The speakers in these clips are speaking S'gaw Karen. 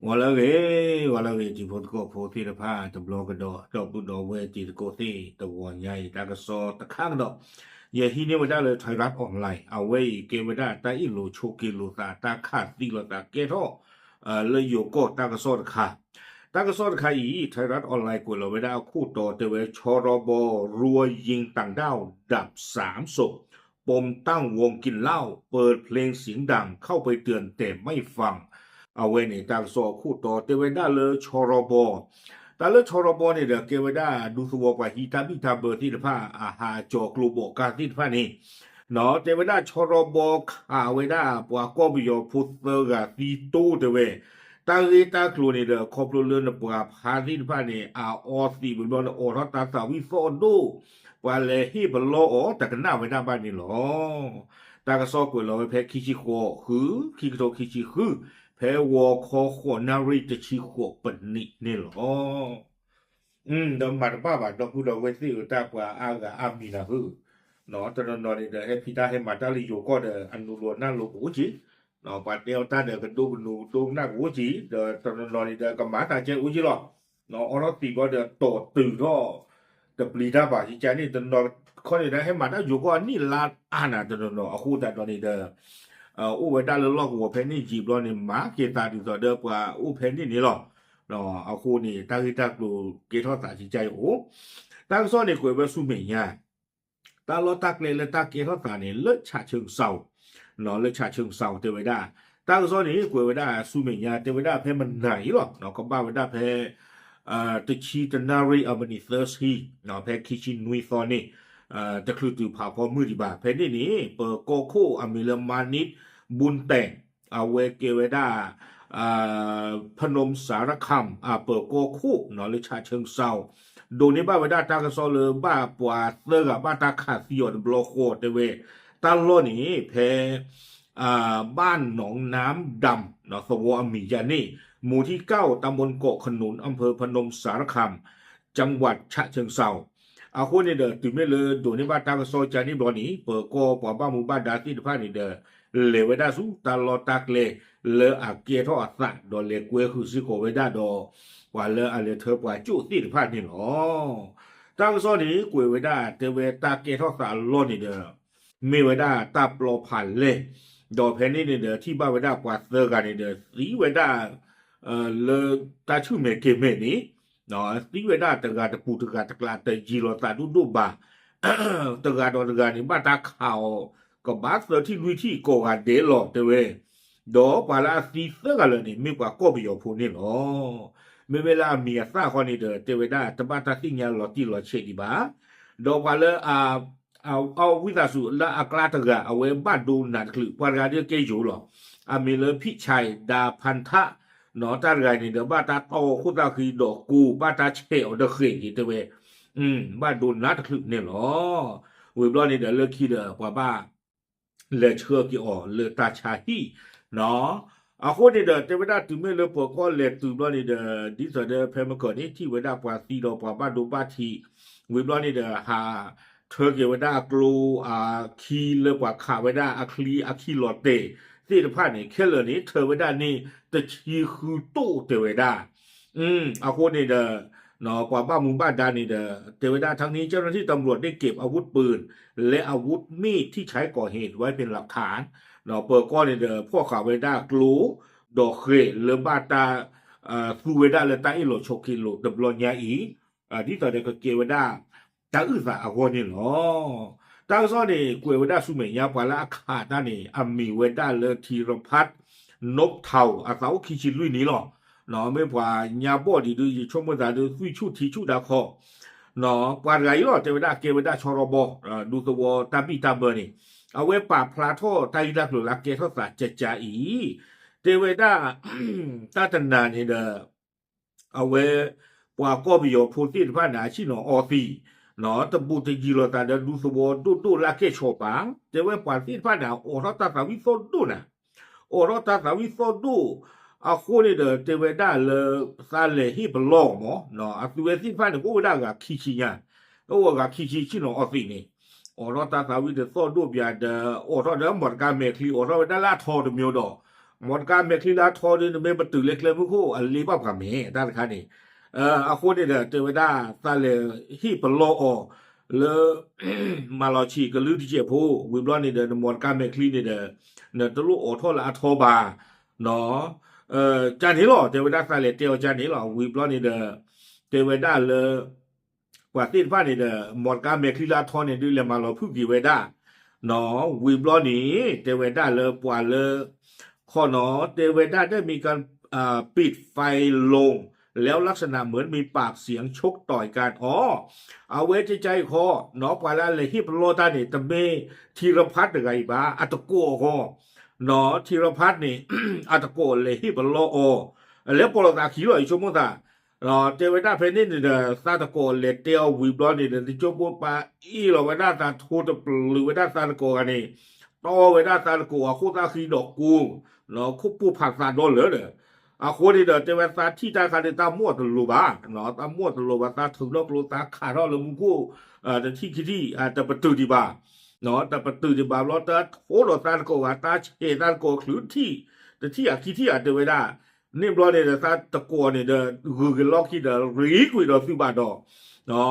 ဂီၤလၢအဂ့ၤ, ဂီၤလၢအဂ့ၤ တံၤဖိသကိးဖိသ့ၣ်တဖၣ် တဘျီကဒီး ဒီပုၢ်ဒီဝဲၢ်တံၤသကိးသ့ၣ် တဂီၤညါအံၤ တၢ်ကစီၣ်တခါကဒီး ယဟံးန့ၢ်ဝဲဒၣ်လၢ Thairath Online အဝဲအံၤကဲဝဲဒၣ်တၢ်အ့ၣ်လိာ်ဆိးက့လိာ်သး တၢ်ခးသံလိာ်သးကဲထီၣ် လၢယိၤကီၢ်တၢ်ကစီၣ်တခါ, တၢ်ကစီၣ်တခါအံၤ Thairath Online ကွဲးလီၤဝဲဒၣ်အခိၣ်တီတဲဝဲ ชรบ รัวยิงต่างด้าวดับสามศพ ปมตั้งวงกินเหล้า เปิดเพลงเสียงดัง เข้าไปเตือนแต่ไม่ฟัง အဝဲန့ၣ် တၢ်ကစီၣ်အခိၣ်တီတဲဝဲဒၣ်လၢ ชรบ, တၢ်လၢ ชรบ န့ၣ်ဒီး ကဲဝဲဒၣ်ဒူသဝီပှၤဟံးတၢ်ဘံၣ်တၢ်ဘၢသ့ၣ်တဖၣ် အဟးကၠီၤကျိၤဘိးကါသ့ၣ်တဖၣ်န့ၣ်, တဲဝဲဒၣ် ชรบ ခးဝဲဒၣ်ပှၤကီၢ်ပယီၤဖိသၢဂၤသံတိၢ်တဲဝဲ, တၢ်ဂ့ၢ်တၢ်ကျိၤန့ၣ်ဒီး ခီဖျိလၢနပှၤဖါသ့ၣ်တဖၣ်န့ၣ် အအီသံးဝံၤဘျီန့ၣ် အိးထီၣ်တၢ်သးဝံၣ်သီၣ်ဒိၣ်, ပှၤလဲၤဟ့ၣ်ပလီၢ်အီၤတကနၣ်ဝဲဒၣ်ဘၣ်န့ၣ်လီၤ. တၢ်ကစီၣ်ကွဲးလီၤဝဲဖဲခံဆံဃိး ဃု ခံကထိခံဆံဃု, ဖဲဂီၤခီဃိးနၣ်ရံၣ်တဆံဃိးပနံးန့ၣ်လီၤ. ဒီးမၤတဘၣ်ဘၣ် ဒီပုၢ်ဒီဝဲၢ်သ့ၣ်ဧၢ တၢ်ပှၤအါဂၤအါမံၤနၤဧၢ, တနီၤနီၤန့ၣ်ဒီး ဟဲဖံးတၢ်ဟဲမၤတၢ်လၢယိၤကီၢ်ဒီး အနူလိၤနၢ်လိၤကအိၣ်က့ၤ, ပှၤတဲအီၤတၢ်ဒီး ကဒိကနူၤကဒိကနၣ်ကအိၣ်က့ၤ, ဒီးတနီၤနီၤန့ၣ်ဒီး ကမၤတၢ်ကဲအိၣ်က့ၤလီၤ. အိးထီၣ်သံးဘျီဒီး တီၢ်တုၤထီၣ် တပျံၤတၢ်ဘၣ် ယကန့ၣ် တနီၤခီန့ၣ်ဒီး ဟဲမၤတၢ်ယိၤကီၢ်အနံၣ်လါအါနၤ တနီၤနီၤ အဃိသတးဒီးန့ၣ်ဒီး အိၣ်ဝဲဒၣ်လၢလီၢ်ကဝီၤဖဲန့ၣ်ယံာ်ဘျီန့ၣ် မၤက့ၤသးဒ်သိးဒီးပှၤအိၣ်ဖဲန့ၣ်န့ၣ်လီၤ. အဃိန့ၣ် တၢ်ဂ့ၢ်တၢ်ကျိၤကဲထီၣ်သးကကါအံၤအိၣ်, တၢ်ကစီၣ်န့ၣ်ကွဲးဝဲဆူမဲာ်ညါ တၢ်လီၢ်တၢ်ကျဲလၢတၢ်ကဲထီၣ်သးန့ၣ် လၢ ฉะเชิงเทรา, လၢ ฉะเชิงเทรา တဲဝဲဒၣ်, တၢ်ကစီၣ်န့ၣ် ကွဲးဝဲဒၣ်ဆူမဲာ်ညါ တဲဝဲဒၣ်ဖဲမနၤအံၤလီၤ ကဘၣ်ဝဲဒၣ်ဖဲ တဆံတနၣ်ရံၣ်အမံးနံးသၢဆံ ဖဲခံဆံနွံသီန့ၣ် တချုးတုၤဖးဖီမုၢ်ဒံးဘၣ် ဖဲန့ၣ်န့ၣ် ပၢၤကီၢ်ခိၣ်အမံၤလၢ มานิต บุญแต่ง အဝဲကဲဝဲဒၣ် พนมสารคาม အပၢၤကီၢ်ခိၣ်လၢ ฉะเชิงเทรา ဒိးန့ၢ်ဘၣ်ဝဲဒၣ်တၢ်ကစီၣ်လၢဘၣ်ပှၤသၢဂၤဘၣ်တၢ်ခးသံအီၤတဘျီဃီတဲဝဲ တၢ်လီၢ်န့ၣ် ဖဲ บ้านหนองน้ำดำ သဝီအမံၤယၤန့ၣ် หมู่ที่เก้า ตำบลเกาะขนุน อำเภอพนมสารคาม จังหวัดฉะเชิงเทรา အဃိန့ၣ်ဒီး တုၤမ့ၢ်လၢဒိးန့ၢ်ဘၣ်တၢ်ကစီၣ်ကန့ၣ်ဘျီန့ၣ် ပၢၤကီၢ်ပှၤဘၣ်မူဘၣ်ဒါသ့ၣ်တဖၣ်န့ၣ်ဒီး လဲၤဝဲဒၣ်ဆူတၢ်လီၢ်တၢ်ကျဲလၢအကဲထီၣ်အသး ဒီးလဲၤကွဲဃုာ်စ့ၢ်ကီးဝဲဒၣ်ဒီး ပှၤလၢအလဲၤထၢပှၤကၠိၣ်သ့ၣ်တဖၣ်န့ၣ်လီၤ. တၢ်ကစီၣ်န့ၣ် ကွဲးဝဲဒၣ်တဲဝဲတၢ်ကဲထီၣ်သးအလီၢ်န့ၣ်ဒီး မ့ၢ်ဝဲဒၣ်တၢ်ပျီဖးလဲၢ်, ဒီးဖဲန့ၣ်န့ၣ်ဒီး ထံၣ်ဘၣ်ဝဲဒၣ်ပှၤသၢဂၤန့ၣ်ဒီး သံဝဲဒၣ် လၢတၢ်ဆူၣ်မဲာ်ကဲၤမဲာ်န့ၣ် သံဝဲဒၣ်တဂၤတပူၤတဂၤတကျး တယံၤလိာ်သးဒိၣ်ဒိၣ်ဘၣ်, တဂၤဒီးတဂၤန့ၣ် ဘၣ်တၢ်ခးအီၤ ကဘၣ်သၢထံၣ်လွံၢ်ထံၣ်ကိးဂၤဒဲးလီၤတဲဝဲ, ဒီးပှၤလၢအသံသၢဂၤလၢာ်န့ၣ် မ့ၢ်ပှၤကီၢ်ပယီၤဖိန့ၣ်လီၤ. မ့မ့ၢ်လၢအမံၤအသၣ်ဃီန့ၣ်ဒီး တဲဝဲဒၣ်တဘၣ်တၢ်သ့ၣ်ညါလီၤတံၢ်လီၤဆဲးဒံးဘၣ်, ဒီးပှၤလၢ အဝံသးစူၤလၢအကျါတဂၤ အဝဲဘၣ်ဒိနးတချုး ပှၤတဂၤဒ်ကဲယိၤလီၤ. အမံၤလၢ ဖံးဆဲး ဒါဖၣ်ထၣ်, တၢ်တဂၤန့ၣ်ဒီး ဘၣ်တၢ်တီၢ်ခိၣ်သၣ်ဃံဒီးကိး ဘၣ်တၢ်ဆဲးအီၤဒီးဃဲးက့ၤတဲဝဲ, ဘၣ်ဒိနးတချုးန့ၣ်လီၤ. ဝံၤဘျီန့ၣ်ဒီး လၢခံဒီး ပှၤဘၣ် လဲၤဆှၢက့ၤအီၤလၢတၢ်ဆါဟံၣ် အဃိန့ၣ်ဒီး တဲဝဲဒၣ်တုၤမ့ၢ်လၢပၢၤကီၢ်လဲၤတုၤဘျီန့ၣ်ဒီး ဒ်သိးဒီးဖဲမကၢၤန့ၣ် ထံၣ်ဝဲဒၣ်ပှၤသံဒီးပှၤဘၣ်ဒိဘၣ်ထံး, ဝံၤဘျီန့ၣ်ဒီး ဟးထၢက့ၤဝဲဒၣ်အကျိအခံလၢပှၤခးဝဲဒၣ်အချံအခံလီၤတဲာ်သ့ၣ်တဖၣ်န့ၣ် ခဲလၢာ်န့ၣ် ထၢဝဲဒၣ်န့ၣ်တဆံဃုတိၢ်တဲဝဲဒၣ် အဃိန့ၣ်ဒီး ပှၤဘၣ်မူဘၣ်ဒါန့ၣ်ဒီး တဲဝဲဒၣ် ทั้งนี้เจ้าหน้าที่ตำรวจได้เก็บอาวุธปืน และอาวุธมีดที่ใช้ก่อเหตุไว้เป็นหลักฐาน ပၢၤကီၢ်န့ၣ်ဒီး ဖီၣ်ဃာ်ဝဲဒၣ်ကျိ ဒီးဃဲးလၢဘၣ်တၢ် သူဝဲဒၣ်လၢတၢ်အ့ၣ်လိာ်ဆိးက့လိာ်တဘျီညါအံၤ ဒ်သိးဒီးကကဲဝဲဒၣ် တၢ်အုၣ်သးအဂီၢ်န့ၣ်လီၤ. တၢ်ကစီၣ်န့ၣ် ကွဲးဝဲဒၣ်ဆူမဲာ်ညါ ပှၤလၢအခးတၢ်န့ၣ် အမံၤဝဲဒၣ်လၢ ထံရဖး နူးထီး အသးအိၣ်ခံဆံလွံၢ်နံၣ်လီၤ. မ့ၢ်ပှၤညါဘီၣ်ဒံးဒုး ယဆိကမိၣ်သးဒုး သွံၣ်ဆူၣ်ထံဆူၣ်ဒၣ်ခီ ပှၤတဂၤအံၤလီၤ တဲဝဲဒၣ်ကဲဝဲဒၣ်ဆီရီဘီ ဒူသဝီတၢ်ဘံၣ်တၢ်ဘၢန့ၣ် အဝဲပာ်ဖျါထီၣ်တၢ်ဂ့ၢ်တၢ်ကျိၤလၢကဲထီၣ်သးကကါအံၤ တဲဝဲဒၣ် တၢ်တနၤန့ၣ်ဒီး အဝဲ ပှၤကီၢ်ပယီၤဖိသ့ၣ်တဖၣ်န့ၣ် အဆ့ၣ်နီၤအီသံး တဘူးတယံၤလိာ်သးဒီးဒူသဝီဒိၣ်ဒိၣ်လၢအကဲၣ်ဆိးပာ် တဲဝဲပှၤသ့ၣ်တဖၣ်န့ၣ် အိးထီၣ်တၢ်သးဝံၣ်သီၣ်ဒိၣ်နၤ အိးထီၣ်တၢ်သးဝံၣ်သီၣ်ဒိၣ် အဃိန့ၣ်ဒီး တဲဝဲဒၣ်လၢ သးလဲၤဟ့ၣ်ပလီၢ်မး အသုဝဲသ့ၣ်တဖၣ်န့ၣ် ကအိၣ်ဝဲဒၣ်ဂၤခံဆံညါ အိၣ်ဝဲဂၤခံဆံဆ့ၣ်နီၤအီသံးန့ၣ် အိးထီၣ်တၢ်သးဝံၣ်တသီၣ်ဒိၣ်ဘၣ်ဒီး အိးထီၣ်ဒီးမီၢ်တကါမဲာ်ချံ အိးထီၣ်ဝဲဒၣ်လၢအထီတမံၤဒီး မီတကါမဲာ်ချံလၢအထီဒီး နမ့ၢ်ပတုာ်လၢကျဲမုၢ်ခိၣ်အလ့ဘၣ်ပှၤမဲာ် တၢ်တခါန့ၣ်, အဃိန့ၣ်ဒီး တဲဝဲဒၣ်သးလဲၤဟ့ၣ်ပလီအီၤလၢ မၤလီၤဆံးကလုၢ်တစဲးဖိ ဝံၤဘျီန့ၣ်ဒီး နမီတကါမဲာ်ချံန့ၣ်ဒီး နတလိၣ်အိးထီၣ်လၢအထီဘၣ် ကန့ၣ်လီၤ. တဲဝဲဒၣ်သးလဲၤတဲအီၤကန့ၣ်လီၤ. ဝံၤဘျီန့ၣ်ဒီး တဲဝဲဒၣ်လၢ ပှၤသ့ၣ်တဖၣ်န့ၣ်ဒီး မီတကါမဲာ်ချံလၢအထီန့ၣ် ဒုးလဲၤမၤလီၤဖုၣ်က့ၤဝဲဒၣ်, ဝံၤဘျီန့ၣ် တဲဝဲဒၣ်လၢပှၤလၢ ခီနီၤ တဲဝဲဒၣ် ได้มีการ ปิดไฟลง แล้วลักษณะเหมือนมีปากเสียงชกต่อยกัน အီၤ အဝဲကကါအံၤခီ ပှၤလၢအလဲၤဟ့ၣ်ပလီတၢ်န့ၣ် တမ့ၢ်ထံရဖးတဂၤအံၤဘၣ် အတကိးအဂီၢ်, ထံရဖးန့ၣ် အတကိးလဲၤဟ့ၣ်ပလီအီၤ လဲၤပိာ်လိာ်သးခံလီၤ ယဆိကမိၣ်သး တဲဝဲဒၣ်ဖဲန့ၣ်န့ၣ်ဒီး သးတကိးလဲၤတဲအီၤဝံၤဘျီန့ၣ်ဒီး တကၠိဖိပာ်အ့ၣ်လီၤဝဲဒၣ်သး ထိတပျုာ်ဝဲဒၣ်သးတကိးဂၤန့ၣ် တီဝဲဒၣ်သးတကိးအဃိသးဃံဒီးကိး ခိၣ်ပိၢ်ဖးသးဒီလၢာ်ဒီး အဃိန့ၣ်ဒီး တဲဝဲသးထံၣ်တၢ်ခါဒီး သးမိၣ်အီၤတလိၤဘၣ်, သးမိၣ်အီၤတလိၤဘၣ် သးထုးထီၣ်ကျိ သးခးထီၣ်လၢမူခိၣ် တထံၣ်ခံထံၣ် တပတုာ်ဒံးဘၣ် တပတုာ်ဒံးဘၣ်ဘျီ တၢ်ထိဒီးသးတကိးဂၤ တၢ်ဆဲးသးတကိးချုးထံၣ် တထံၣ်အခံထံၣ်အတဲဝဲဒၣ် န့ၣ်ဘျီန့ၣ်ဒီး သးတကိးန့ၣ်ဒီး ဂုာ်က့ၤလီၢ်ခံဒီး ရ့ကွံာ်ဒီးသုးဘၣ်ဒီး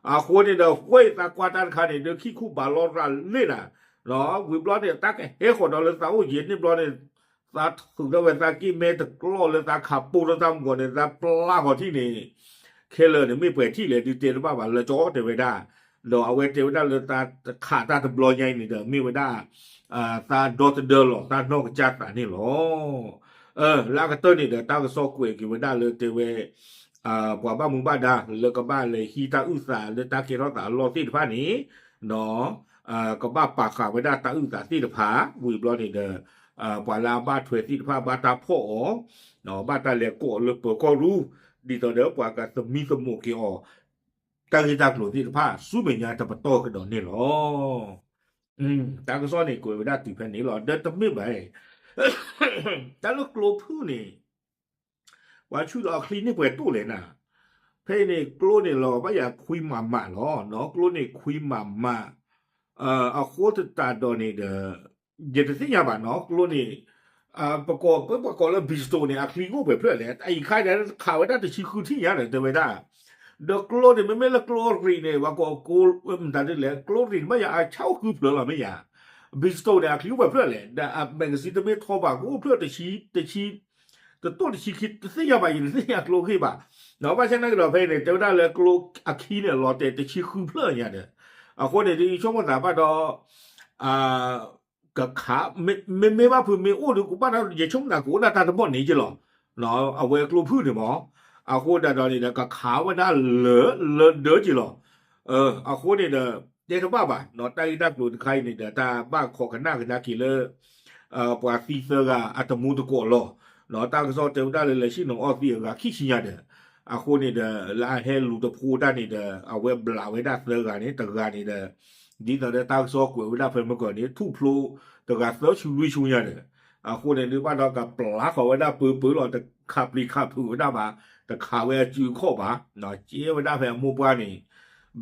အဃိန့ၣ်ဒီး ဃဲသးကွၢ်တၢ်တခါန့ၣ် ဒီးခံခူၣ်ဘၣ်လီၤရၤလ့ၣ်နၤ ဝံၤဘျီန့ၣ် တၢ်ကဟဲဃီၤဒီးလၢသးအိၣ်ယဲၤန့ၣ်ဘျီန့ၣ် သးထုးထီၣ်ဝဲသးက့ၣ်မဲတကျီၢ်လၢသးခးပိၢ်ထီၣ်တၢ်မုၢ်ဂီၤန့ၣ် သးပျၢ်ဃီၤထံၣ်န့ၣ် ခဲလၢာ်န့ၣ်မ့ၢ်ပှဲၤထံၣ်လဲၣ် ဒုးတဲတဘၣ်ဘၣ်လၢကၠီတဲဝဲဒၣ်, ဒီးအဝဲတဲဝဲဒၣ်လၢသးတခးတၢ်တဘျီညါအံၤန့ၣ်ဒီး မ့ၢ်ဝဲဒၣ် သးဒီသဒၢလီၤ သးနီၢ်ကစၢ်သးန့ၣ်လီၤ. လၢအကတၢၢ်န့ၣ်ဒီး တၢ်ကစီၣ်ကွဲးက့ၤဝဲဒၣ်လၢတဲဝဲ ပှၤဘၣ်မူဘၣ်ဒါလၢကဘၣ်လဲၤဟံးတၢ်အုၣ်သးလၢတၢ်ကဲထီၣ်သးအလီၢ်သ့ၣ်တဖၣ်န့ၣ် ကဘၣ်ပာ်ဃာ်ဝဲဒၣ်တၢ်အုၣ်သးသ့ၣ်တဖၣ် ဝံၤဘျီန့ၣ်ဒီး ပှၤလၢအဘၣ်ထွဲသ့ၣ်တဖၣ်ဘၣ်တၢ်ဖီၣ်အီၤ ဘၣ်တၢ်လဲၤကိးလၢပၢၤကီၢ်ရူၢ် ဒ်သိးဒီးပှၤကသမံသမိးက့ၤအီၤ တၢ်ဂ့ၢ်တၢ်ကျိၤသ့ၣ်တဖၣ် ဆူမဲာ်ညါတပတီၢ်ကဒီးန့ၣ်လီၤ. တၢ်ကစီၣ်န့ၣ် ကွဲးဝဲဒၣ်တုၤဖဲန့ၣ်လီၤ. ဒီးတမ့ၢ်ဘၣ် တၢ်လၢကျိဖုၣ်န့ၣ် ပှၤဆူၣ်ဒီးအချံန့ၢ်ပှဲၤတိၢ်လဲၣ်နၤ, ဖဲအံၤန့ၣ် ကျိန့ၣ်လီၤဘၣ်ယၤခွံမးမးလီၤ. ကျိန့ၣ်ခွံမးမး အဃိသတးဒီးန့ၣ်ဒီး ယတသ့ၣ်ညါဘၣ်နီၤ ကျိန့ၣ် ပကိး ပကိးလၢ ဘံစတိၤ န့ၣ် အချံအိၣ်ပှဲၤဖျၢၣ်လဲၣ် အအံၤခါန့ၣ် ခးဝဲဒၣ်တဆံဃုထံၣ်ညါဒီး တဲဝဲဒၣ် ဒီးကျိန့ၣ် မ့မ့ၢ်လၢကျိရံၣ်န့ၣ် ပှၤကိးကျိ မတၤဒ်လဲၣ် ကျိရံၣ်န့ၣ် မ့ၢ်ယၤအဆၣ်အိၣ်ဃုဖျၢၣ်လီၤ မ့ၢ်ယၤ ဘံစတိၤ န့ၣ် အချံအိၣ်ပှဲၤဖျၢၣ်လဲၣ် ဒီးအမဲာ်ကစံတမ့ၢ်ထီဘၣ် ကအိၣ်ဖျၢၣ်တဆံ တဆံ တတိၢ်တဆံခံ တသ့ၣ်ညါဘၣ် ယတသ့ၣ်ညါကျိဂ့ၢ်ဘၣ် ဘၣ်ဆၣ်နာ်က့ၤဒီးဖဲအံၤန့ၣ် တဲဝဲဒၣ်လၢကျိအခံန့ၣ် လီၤတဲာ်တဆံဃုဖျၢၣ်ညါဒီး အဃိန့ၣ် ဒ်ယဆိကမိၣ်သးဘၣ်ဒီး ကခး မ့မ့ၢ်ဘၣ်ဖုးမ့ၢ်အိၣ်ဒီး ကဘၣ်ဒီး ယဆိကမိၣ်သးကအိၣ်ဒၣ်တၢ်တဘီၣ်န့ၣ်က့လီၤ. အဝဲကျိဖုၣ်န့ၣ်မး အဃိဒၣ်ဒီးန့ၣ်ဒီး ကခးဝဲဒၣ်လၢ လၢဒၢက့လီၤ. အဃိန့ၣ်ဒီး တဲတဘၣ်ဘၣ် တၢ်ဂ့ၢ်တၢ်ကျိၤတခါအံၤန့ၣ်ဒီး တၢ်ဘၣ်ခိးကနၣ်ကဒါက့ၤလၢ ပှၤသံသၢဂၤအတမူတကိးလီၤ. တၢ်ကစီၣ်တဲဝဲဒၣ်လၢ လဲၤဆ့ၣ်နီၤအီၣ်သံအဂၤခံဆံညါဒီး အဃိန့ၣ်ဒီး လၢအဟဲလူၤတဖိတၢ်န့ၣ်ဒီး အဝဲဘျးဝဲဒၣ်သၢဂၤန့ၣ် တဂၤန့ၣ်ဒီး ဒ်သိးဒီးတၢ်ကစီၣ်ကွဲးဝဲဒၣ်ဖဲမုၢ်ကီၢ်န့ၣ် ထူၣ်ဖျိတဂၤသၢဆံလွံၢ်ဆူညါဒီး အဃိန့ၣ် ဒုးဘၣ်ဒီးကပျၢ်ဃီၤဝဲဒၣ်ပၢၤပၢၤလီၤ တခးပျံၤခးဖုးဝဲဒၣ်ဘၣ် တခးဝဲအစုအခီၣ်ဘၣ် ကဲဝဲဒၣ်ဖဲအမိၢ်ပှၢ်န့ၣ်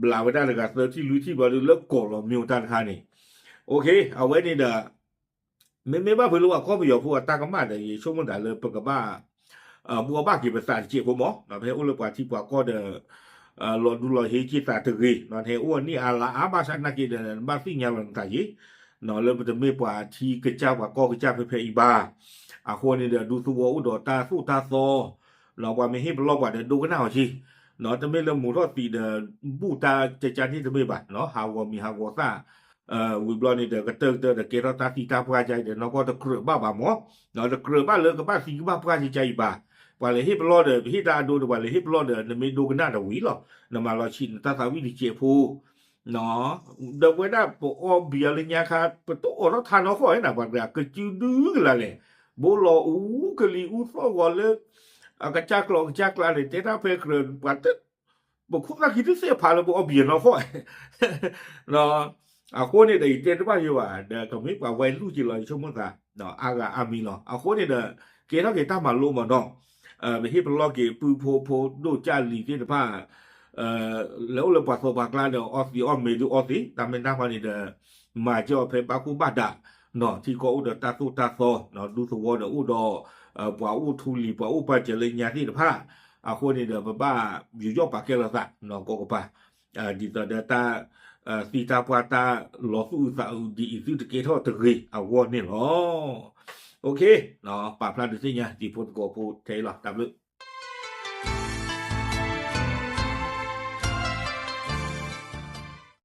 ဘျးဝဲဒၣ်တဂၤသၢထံၣ်လွံၢ်ထံၣ်ဘျီဒုး လၢကီၢ်လီၤမ့ၢ်တၢ်တခါန့ၣ် အဝဲန့ၣ်ဒီး မ့မ့ၢ်ဘၣ်ဖုးလၢပှၤကီၢ်ပယီၤဖိအတၢ်ကမၣ်ဒီး ယဆိကမိၣ်သးလၢပကဘၣ် ဘှီဘၣ်က့ၤပသးတစဲးဖိမး ပဟဲအိၣ်လၢပှၤထံပှၤကီၢ်ဒီး လီၤဒူလီၤဟ့က့ၤသးတဂ့ၤ နဟဲအိၣ်အနံၣ်အါလါအါဘၣ်ဆၣ်နာ်က့ဒီး နဘၣ်သ့ၣ်ညါလီၤနသးယ့ၣ် လၢပတမ့ၢ်ပှၤထံကစၢ်ပှၤကီၢ်ကစၢ်ဖဲဖဲအံၤဘၣ် အဃိန့ၣ်ဒီး ဒူသဝီအိၣ်ဒီးတၢ်သိၣ်တၢ်သီ ပှၤမ့ၢ်ဟ့ၣ်ပလီၢ်ပှၤဒီးဒိကနၣ်အီၤက့ၤ တမ့ၢ်လၢမုာ်ထီၣ်သံးဒီး ဘူၣ်တၢ်ကကန့ၣ်တမ့ၢ်ဘၣ် ဟးဂီၤမံၤဟးဂီၤသၣ် ဝံၤဘျီန့ၣ်ဒီး ကတၢၢ်ကတၢၢ်ဒီးကဲထီၣ်တၢ်သံတၢ်ပှၢ်ကါအံၤဒီး နီၢ်ကီၢ်တကြၢးဘၣ်ဘၣ်မး တကြၢးဘၣ်လၢကဘၣ်သံကဘၣ်ပှၢ်ကါအံၤဘၣ် ပှၤလဲၤဟ့ၣ်ပလီၢ်ဒီး ပဟ့ၣ်တၢ်အဒိဒီး ပှၤလဲၤဟ့ၣ်ပလီၢ်ဒီး နမ့ၢ်ဒိကနၣ်တဝံၤလီၤ နမၤလီၤဆံးနတၢ်သးဝံၣ်တစဲးဖိ ဒီးပဝဲဒၣ်ပအီဘံၤအီၤလၢညါခါ ပတအိးထီၣ်ထါနီၢ်ဃီၣ်ဝဲဒၣ် ပှၤတဂၤကစုဒုကလါလဲၣ် ဘိလီၤအူကလံၤအူသီၣ်ဂီၤလၢ အကစၢ်ကျိာ်ကစၢ်ကျါန့ၣ် တဲတၢ်ဖဲကြၢး ပှၤတ ပခိၣ်သၣ်ခံတသ့ၣ်ဖးလၢပအီဘံၤအီၤနီၢ်ဃီၣ် အဃိန့ၣ်ဒီး ယတဲတဘၣ်ယိဘၣ် ဒီးကမ့ၢ်ပှၤဝဲလူၢ်က့ၤလီၤ ယဆိကမိၣ်သး အါဂၤအါမံၤလီၤ အဃိန့ၣ်ဒီး ကဲထီၣ်က့ၤတၢ်မၤလိမးနီၤ ပဟ့ၣ်ပလီၢ်က့ၤပုၢ်ဖိဖိဒိၣ်ကၢ်လံၤသ့ၣ်တဖၣ် လဲၤအိၣ်လၢပှၤသိးပှၤကျါဒီး အီသံးအီၣ်မ့ၤဒုးအီသံး တၢ်မ့ၢ်တၢ်ဃီန့ၣ်ဒီး မၤစၢၤအီၤဖဲဘၣ်ကူဘၣ်ဒး ထံကီၢ်အိၣ်ဒီးတၢ်သိၣ်တၢ်သီ, ဒူသဝီဒီးအိၣ်ဒီး ပှၤအိၣ်ထူလံၤ ပှၤအိၣ်ပာ်စၢၤလၢညါသ့ၣ်တဖၣ်, အဃိန့ၣ်ဒီး ပဘၣ်ယူးယီၣ်ပာ်ကဲလိာ်သး ကိးကပၤ, ဒ်သိးဒီးတၢ်သံတၢ်ပှၢ် တၢ်လီၤသူၣ်အုးသးအုး ဒ်အံၤသုတကဲထီၣ်တဂ့ၤအဂီၢ်န့ၣ်လီၤ. ပာ်ဖျါဒုးသ့ၣ်ညါ တံၤဖိသကိးဖိထဲအံၤလီၤ. တၢ်ဘျုး